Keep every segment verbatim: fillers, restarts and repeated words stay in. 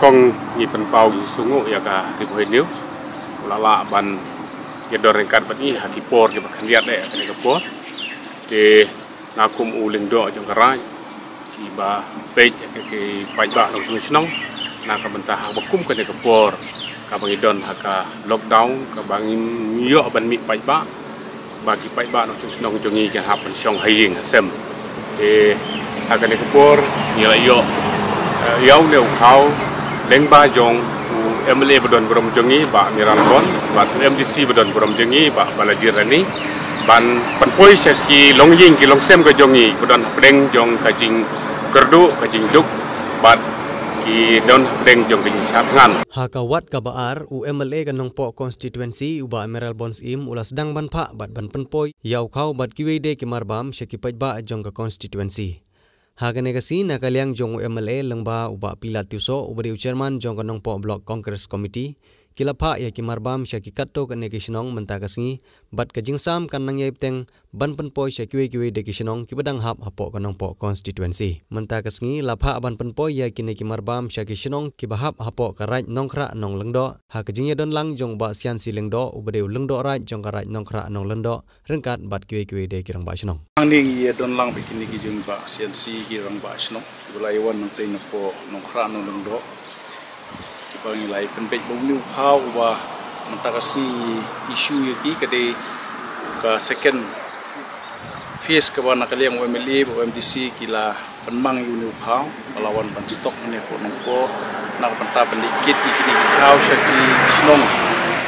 Ong ngi pynpaw ngi sngew ïa ka Ri Bhoi News u la lah ban ïadon ryngkat bad ngi ha ki por kiba khyndiat eh ha kane ka por. Te nga kum u lyngdoh jong ka raid kiba peit ïa ki paidbah nongshong shnong na ka bynta ha ba kum kane ka por kaba ngi don ha ka lockdown kaba ngim ïoh ban mih paidbah ba ki paidbah nongshong shnong jong ngi kin hap ban shong ha ïing ha sem. Te ha kane ka por ngi la ïoh, eh, ïa une u khaw lyngba jong u M L A ba don burom jong ngi Bah Mayralborn bad u M D C ba don burom jong ngi Bah Balaji Rani ban pynpoi sha ki longïing ki longsem ka jong ngi ba don hapdeng jong ka jingkyrduh ka jingduk bad ki don hapdeng jong ka jingshah thngan. Ha ka wad kaba ar, u M L A ka Nongpoh constituency u Bah Mayralborn Syiem u la sdang ban phah bad ban pynpoi ïa u khaw bad kiwei de ki marbam sha ki paidbah jong ka constituency. Ha kane ka sngi na ka liang jong u M L A lyngba u Bah Pilat Tiewsoh uba dei u chairman jong ka Nongpoh Block Congress Committee ki la phah ïa ki marbam sha ki katto katne ki shnong mynta ka sngi bad ka jingsam kan nang ïai bteng ban pynpoi sha kiwei kiwei de ki shnong kiba dang hap hapoh ka Nongpoh constituency. Mynta ka sngi la phah ban pynpoi ïa kine ki marbam sha ki shnong kiba hap hapoh ka raid Nongkhrah Nonglyngdoh ha ka jingïadon lang jong u Bah Siansi Lyngdoh uba dei u lyngdoh raid jong ka raid Nongkhrah Nonglyngdoh ryngkat bad kiwei kiwei de ki rangbah shnong. Hangne ngi ïadon lang bad kine ki jong Bah Siansi ki rangbah shnong kiba la ïawan nangtei napoh Nongkhrah Nonglyngdoh. Kiba ngi la ïa pynbeit ba une u khaw uba mynta ka sngi ngi issue ïa ki ka dei ka second phase kaba na ka liang u M L A bad u M D C ki la pynmang ïa une u khaw ba la wan ban stock hangne hapoh Nongpoh na ka bynta ban leit kit ïa kine ki khaw sha ki shnong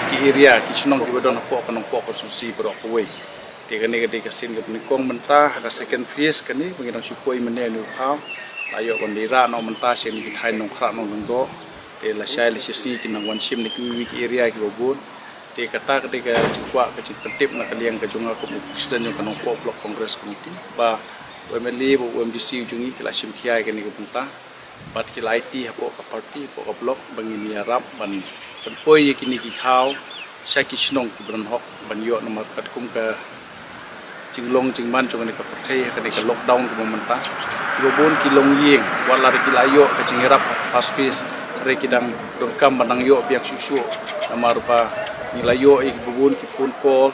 ki area ki shnong kiba don hapoh ka Nongpoh constituency baroh kawei. Te kane ka dei ka sien kaba nyngkong mynta ha ka second phase kane ba ngi dang shu poi mynne une u khaw la ïoh ban leit rah noh mynta sha kine ki thaiñ Nongkhrah Nonglyngdoh. Te lashai lashisngi kin nang wan shim na kiwei kiwei ki area kiba bun. Te kata ka dei ka jingkwah ka jingpyntip na ka liang ka jong nga kum u president jong ka Nongpoh Block Congress Committee ba u M L A bad u M D C u jong ngi ki la shim khia ïa kane ka bynta bad ki la aiti hapoh ka party hapoh ka block ba ngin ïarap ban pynpoi ïa kine ki khaw sha ki shnong kiba don hok ban ïoh namar katkum ka jinglong jingman jong kane ka pyrthei ha kane ka lockdown kaba mynta. Kiba bun ki longïing wat la ki la ïoh ka jingïarap ha ka first phase hynrei ki dang donkam ban nang ïoh biang shuh shuh namar ba ngi la ïoh ïa kiba bun ki phone call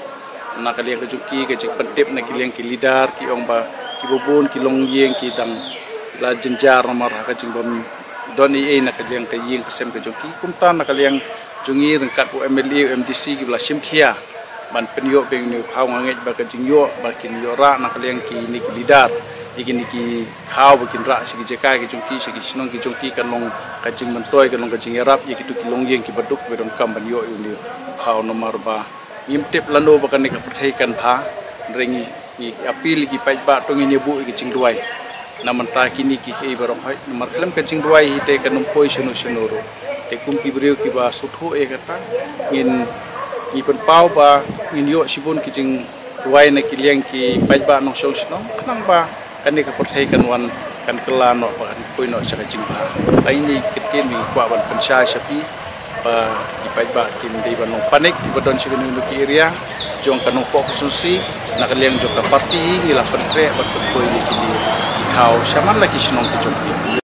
na ka liang ka jong ki ka jingpyntip na ki liang ki leader ki ong ba kiba bun ki longïing ki dang la jynjar namar ha ka jingbym don ei ei na ka liang ka ïing ka sem ka jong ki. Kumta na ka liang jong ngi ryngkat u M L A u M D C kiba la shim khia ban pynïoh biang une u khaw nga ngeit ba ka jingïoh ba kin ïoh rah na ka liang kine ki leader ïa kine ki khaw ba kin rah sha ki jaka ki jong ki sha ki shnong ki jong ki kan long ka jingmyntoi kan long ka jingïarap ïa kito ki longïing kiba duk ba donkam ban ïoh ïa une u khaw namar ba ngim tip lano ba kane ka pyrthei kan bha. Hynrei ngi ngi appeal ïa ki paidbah to ngin ïa buh ïa ki jingduwai na mynta kine ki kiei baroh hoi namar khlem ka jingduwai hi te kan ym poi shano shano ruh. Te kum ki briew kiba sngewthuh ïa kata ngin ngi pynpaw ba ngin ïoh shibun ki jingduwai na ki liang ki paidbah nongshong shnong khnang ba kane ka pyrthei kan wan kan kylla noh ba kan poi noh sha ka jingbha. Ai ni ki ktien ngi kwah ban pynshai sha phi ba ki paidbah kim dei ban long panic kiba don sha kino kino ki area jong ka Nongpoh constituency na ka liang jong ka party ngi la pynkhreh ban pynpoi ïa kine ki khaw shaman la ki shnong ki jong ki.